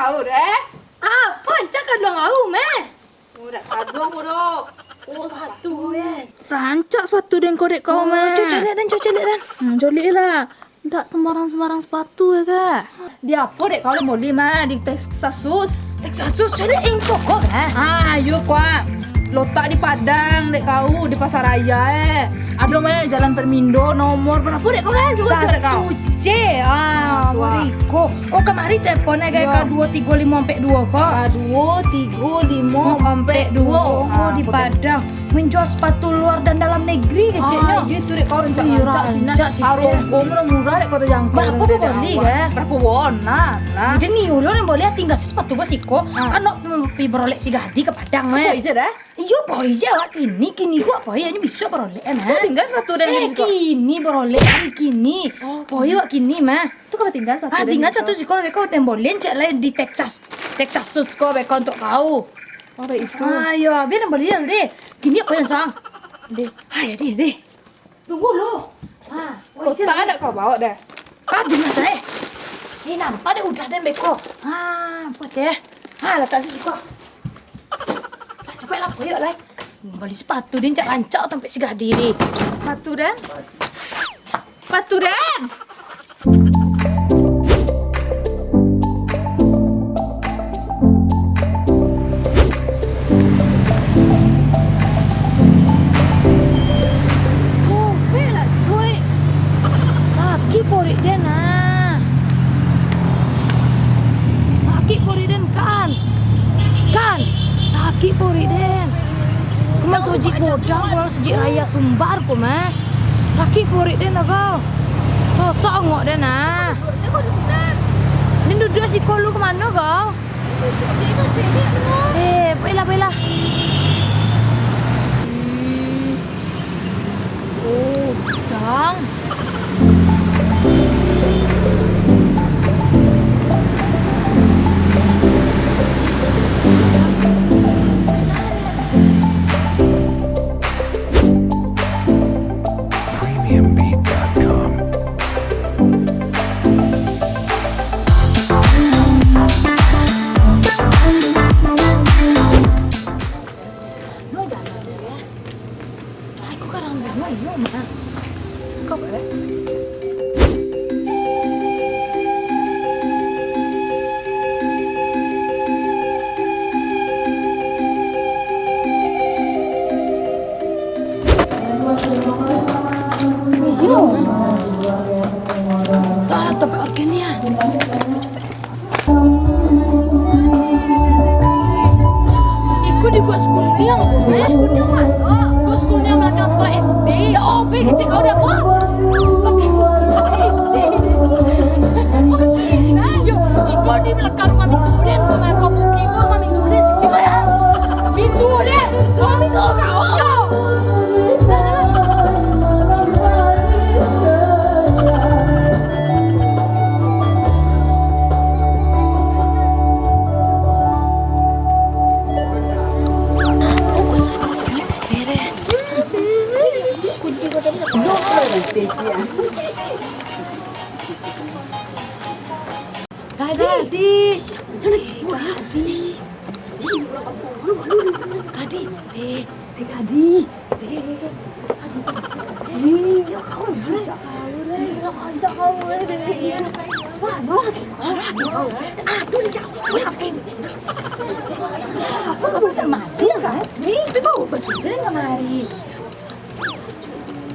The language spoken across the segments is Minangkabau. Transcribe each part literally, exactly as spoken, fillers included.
Au deh. Apo rancak kaduang au, meh? Oh, dak kaduang ko, Dok. Oh, sapatu, eh. Rancak sapatu den ko dek kau, meh. Cubo caliak den, cubo caliak den. Hmm, caliak lah. Dak sembarang-sembarang sapatu, eh, Kak. Di apo dek kau den boli, meh? Di Texasus. Texasus, caliak info ko, meh. Ah, iyo, kuak. Lotak di Padang, dek kau, di Pasar Raya, eh. Ado, meh, Jalan Permindo, nomor barapo dek kau, kan? Cubo cek dek kau. Satu C. Ah, tu, ah. Muriko. Oh, kamari telepon, eh, Kak, ka duo tigo limo ampek duo ko. Ka duo tigo limo ampek duo. Oh, di Padang. Menjual sepatu luar dan dalam negeri, keceknyo. Ah, iyo tu, dek kau, rancak-rancak sinan. Harga murah-murah, dek kau, tajangkau. Barapo ko boli, eh? Barapo ko? Nah, nah. Jadi ni, ulun nan boli, tingga sepatu ko siko. Ah. Kan nak pi barolek si Gadi ka Padang, eh. Apo ije dah? Iyo, boh, iyo, awak kini, kini ko, boh, iyo, nyo bisuak barolek, mah. Tu tingga sepatu den di siko? Eh, kini barolek, hari kini. Oh, boh, iyo, awak kini, mah. Tu ka tingga sepatu den di siko? Ah, tingga sepatu siko, beko den boli, cek lai di Texas. Texasus ko, beko untuak kau. Oh, baitu. Ah, iyo, bia den boli, deh. Kini apo nan salah? Deh. Hai, deh, deh. Tunggu lu. Ha, kotak adak kau bawa dah. Ah, di masa, eh. Eh, nampak dek udah den beko. Ha, buek, eh. Ha, latak di siko. Lah, capek lah, koyok lai. Boli sepatu den, rancak-rancak tampek si Gadi ni. Sepatu den. Sepatu den. Cobek lah, cuy. Sakik porik den, nah. Sakik porik den, kan. Kan. Sakik porik den. Kau masuk jik godang, kalau sejik raya Sumbar ko, mah. Sakik porik den lah, kau. Sosok ongok den, nah. Duduak siko di sinan. Den duduak siko lu, ka mano kau? Den duduak di, di, di, di, di. Eh, pailah, pailah. Ih. Oh, dang. premium beat dot com. Ai, ko karang bungo iyo, mah. Ko ko, eh? Iyo. Tah, tampek orgen ni, ah. Iko di Gua Skulniang, Gua Skulniang mano? Gua Skulniang balakang sekolah S D. Ya, obe, kecek kau dah, Pak. Obe, S D. Nah, yo, iko di balakang rumah Mintu Den, rumah kau Buki tu, rumah Mintu Den, sekitar ya. Mintu Den, rumah Mintu kau, yo. Kadi. Kadi. Kadi. Eh, Kadi. Eh, Kadi. Ih, yo kau rancak kau, Rey. Rancak kau, Rey. Aduh, lagi kau, lagi kau. Aduh, dijawab. Apa kau bisa masih, kan? Ni, tapi bau basuh kamari.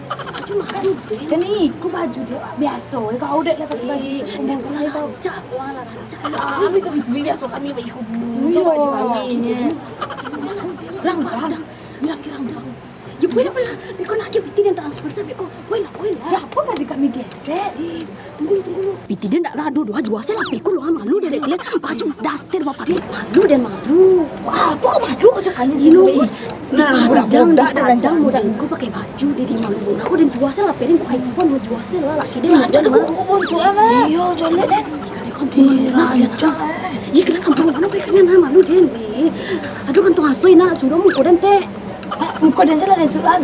Baju mahal, Rey. Kan ni, ku baju dia biaso, eh, kau dak dapat baju. Eh, dah, kau rancak, kau lah rancak. Kami tu, itu biaso kami baju. Iyo, baju kami. Rang, rang, rang, rang. Ya, boleh lah. Beko nak agi pitih den transfer sa, beko. Woi lah, woi lah. Ya, apo lah di kami gesek? Eh, tunggu lu, tunggu lu. Pitih den dak ado doh, jua se lah, beko lu malu dek kalian. Baju daster bapak ni. Malu den malu. Wah, apo kau malu aja kan? Ino, di Padang, di Padang model kau pakai baju, di, di malu. Aku den jua se lah, piring ku iPhone, jua se lah, laki den. Nah, jadi aku, aku bontuk, eh, Mak. Iyo, jolek den. Ih, kalian kampung mana? Ih, kalian kampung mana? Kalian malu den. Eh, aduh, kantong asoi nak, suruh muko den, teh. Muko den salah den sudah.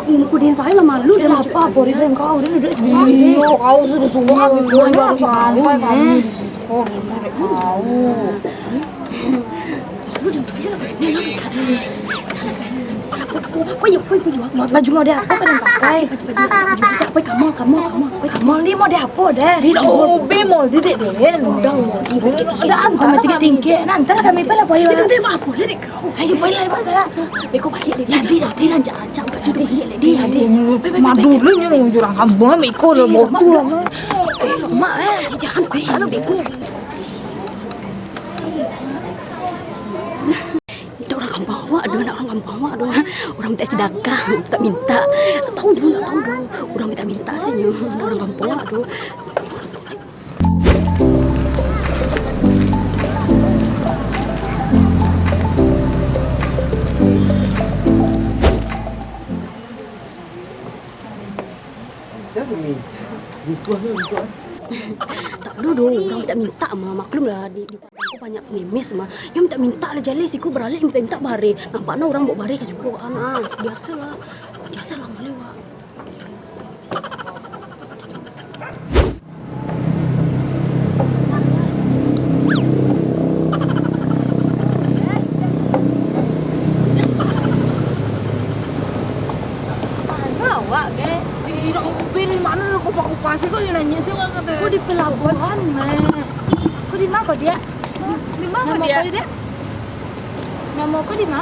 Muko den salah malu den. Lapar, pori den kau, den duduk sini. Iyo, kau sudah suah, kau baru sampai kami di sini. Oh, tahu. Baju model apo kau pakai? Pai ka mall, ka mall, ka mall. Pai ka mall ni model apo, deh? Di O B mall, di dek, den. Udah, mall. Dah, antah kami tingkek, nah, antah kami pai lah, pai lah. Itu dia apo, dek, kau? Ayo, pai lah, pai lah. Beko baliak, dek. Lah, di, di, lanjak, lanjak. Baju tu baliak, dek. Di, di. Pai, pai, pai, pai. Madu lu nyo, urang kampuang, beko lah, botol lah. Eh, mak, eh. Jangan, pai lah, beko. Indak urang kampuang awak doh, indak urang kampuang awak doh. Urang mintak sidakah, mintak-mintak. Tahu doh, indak tahu doh. Urang mintak-mintak sajo, indak urang kampuang awak doh. Siapa ni? Rusuah ni, rusuah. Tak ado doh, urang mintak-mintak mah. Maklum lah, di, di Padang tu banyak pengemis mah. Nyo mintak-mintak lah jaleh, siko baralek mintak-mintak bareh. Nampak nah urang bawa bareh ka siko, ah, biaso lah. Biaso lah, maleh wak. Mano awak, Gek? Di Ubin, di mano lah kupa-kupa sih, kok di nanya sih, awak kato. Kok di pelabuhan, meh? Kok di ma kok, Diak? Di ma kok, Diak? Namo kau di ma?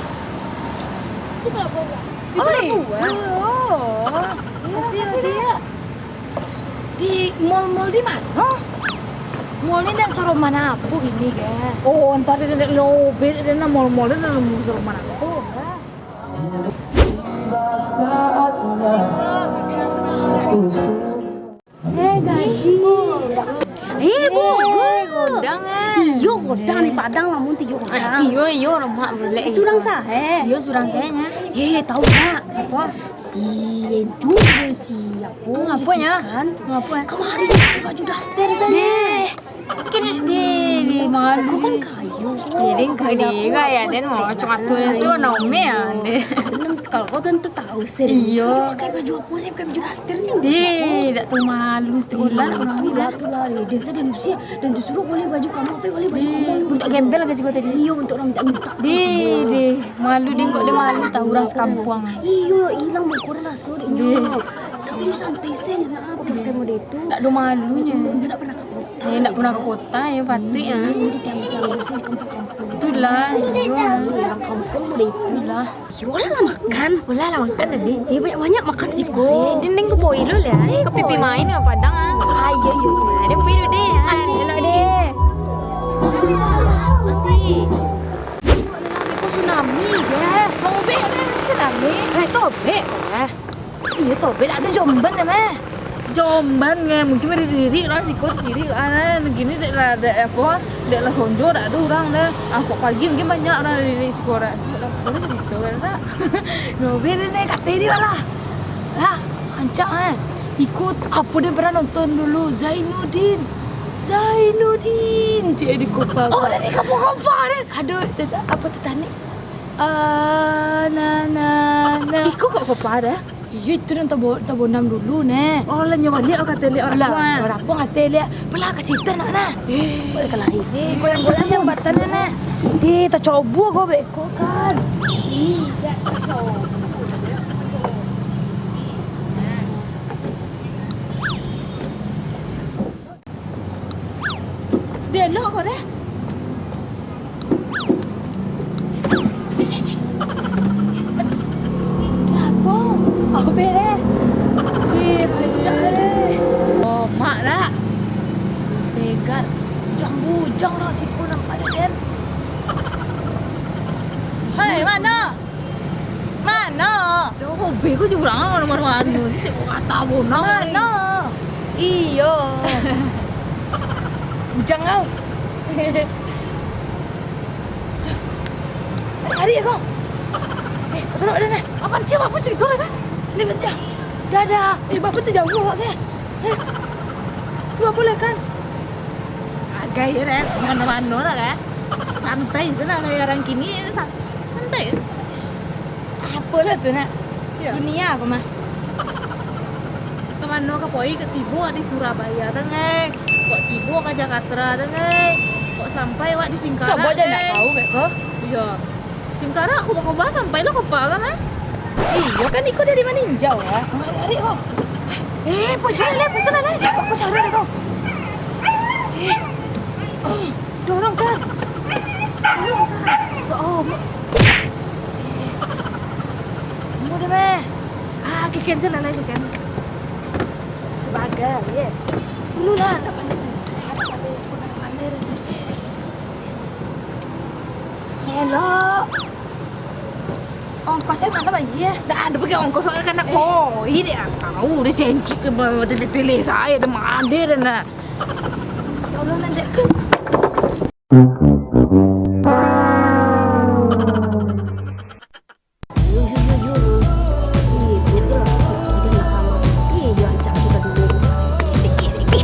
Di pelabuhan. Di pelabuhan? Oh, iyo. Makasih, Diak. Di mall-mall di mano? Mall ni nan saroman apo kini, Gek? Oh, antah di, di, di lobi, di nan mall-mall di nan saroman apo, Gek? Eh, gadih. Eh, bogoh. Godang, eh. Iyo, godang di Padang, lamun tu iyo godang. Ah, iyo, iyo, lemak bulek. Eh, surang sae. Iyo, surang sae nyo. Eh, tahu tak? Apo? Si Encu, si apo, ngapo nyo? Kamari pakai baju daster sae. Deh. Kan deh, deh, malu. Kau kan kayo. Deh, deh, kau deh, gaya den mau cakap tu, so, Naomi ya, deh. Kalau kau tentu tahu sih. Iyo. Pakai baju apo sih? Pakai baju daster sih. Deh, dak tahu malu sekolah urang ni dah. Itulah, itulah, deh. Den sae den usia, den tu suruh bali baju kamu, apo bali baju kamu. Untuk gembel ka siko tadi? Iyo, untuk urang mintak-mintak. Deh, deh. Malu deh, kok deh malu tahu urang sekampuang. Iyo, ilang muko den raso dek nyo. Tapi santai se, nak apo pakai model itu? Dak ado malunyo. Nyo dak pernah ka kota. Eh, dak pernah ka kota, yo, patuik lah. Iyo, di tiang-tiang tu se, di kampuang-kampuang. Itulah, iyo. Urang kampuang model itu. Itulah. Yo, lah makan. Lah makan tadi. Eh, banyak-banyak makan siko. Eh, den, den ka pai dulu lah. Eh, ka pipi main ka Padang ah. Ah, iyo, iyo. Nah, den pai dulu deh. Makasih. Elok deh. Makasih. Beko tsunami, Gek. Bang Ubek, tsunami. Eh, tobek, Gek. Iyo, tobek. Ado jamban, meh. Jamban, Gek. Mungkin baririk-ririk lah, siko taciriak, ah, nah, kini dek lah, dek apo, dek lah sonjo, dak ado urang dah. Ah, kok pagi mungkin banyak urang ririk siko dah. Dak ado carito, kan, dak? Tobek, Gek, kato dek lah. Lah, rancak, eh. Iko apo den pernah nonton dulu, Zainuddin. Zainuddin, cek di Kopa. Oh, dari Kopa-Kopa, den. Aduh, Tit-, apo, Titanic? Ah, na, na, na. Iko kok Kopa dah? Iyo, itu nan tabo-, tabonam dulu, neh. Oh, lah nyo baliak, oh, kato liak urang. Lah, urang kampung kato liak. Apolah ka situ, nak, nah. Eh. Boleh ka lai. Eh, goyang-goyang jambatan, nah. Eh, tacobo ko, beko kan. Ih, dak tacobo. Belok ko deh. Apo? Apo deh? Ih, rancak deh. Oh, mak dak? Segar. Bujang-bujang lah siko nampak deh, Den. Hei, mano? Mano? Yo, hobi ku jurang mano-mano anu. Ni cek kata bonang. Mano? Iyo. Bujang kau. Lari ko. Eh, tolong dah, dah. Apo sia, apo cerita dah, dah? Ni betul. Dah, dah. Eh, bapak tu jauh awak, dah. Eh. Tu apo lah, kan? Agai je, kan? Mano-mano lah, kan? Santai je lah, kayak orang kini, san-, santai je. Apolah tu, nak? Iyo. Dunia ko mah. Mano ka poi, kok tibo di Surabaya tu, ngai? Kok tibo ka Jakarta tu, ngai? Kok sampai wak di Singkarak, Sobok jan ndak ngai? Tahu, Beko. Iyo. Singkarak aku bakobah sampai lo kopa kan, eh? Iyo kan, iko dari Maninjau, ya? Adik, adik, oh. Eh, pusing lah, pusing lah. Aku cari dah tu. Eh. Dorong, Kak. Dorong, Kak. Ya Allah. Tunggu deh, meh. Ah, oke, cancel lah, cancel. Sebagai, ya. Dulu lah, nak panggil. Nak panggil, nak panggil. Hello. Ongkosnya mana, Bang? Iya. Dah ada pakai ongkos, soalnya kan nak koi dia. Tahu dia sentik ke, tele-tele saya, ada mader, nak. Tolong, nak. Yo, yo, yo, yo. Ih, banyak je lah. Ih, dah lah lama. Ih, yo, ancak kita dulu. Sikit, sikit.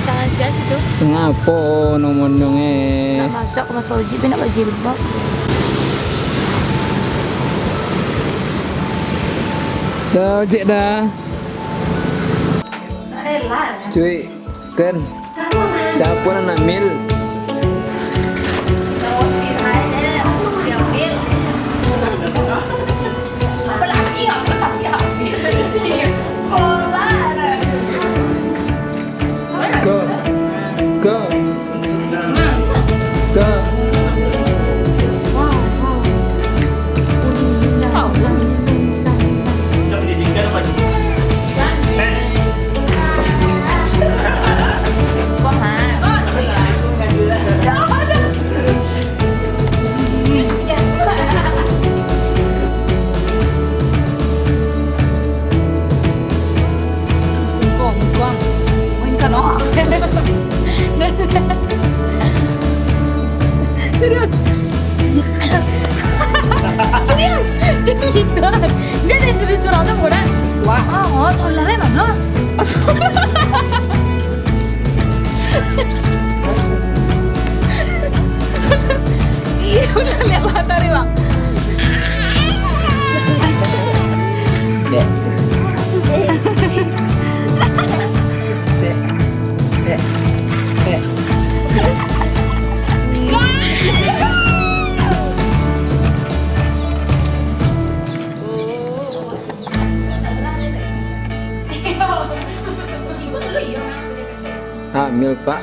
Tangan sia situ. Ngapo no mondong, eh? Nak masuk ka masajik, tapi nak bajilbab. Dah, ojek dah. Cuy, Ken. Siapo nan ambil? Ko. Ko. Ko. Bungkuang, bungkuang. Mainkan, oh. Serius. Serius. Jadi gitu. Enggak ada yang serius surang tu, bukan? Wah. Oh, solar mana? Iya, udah lihat matahari, Bang. Dek. Dek. Dek. Dek. Hamil, Pak.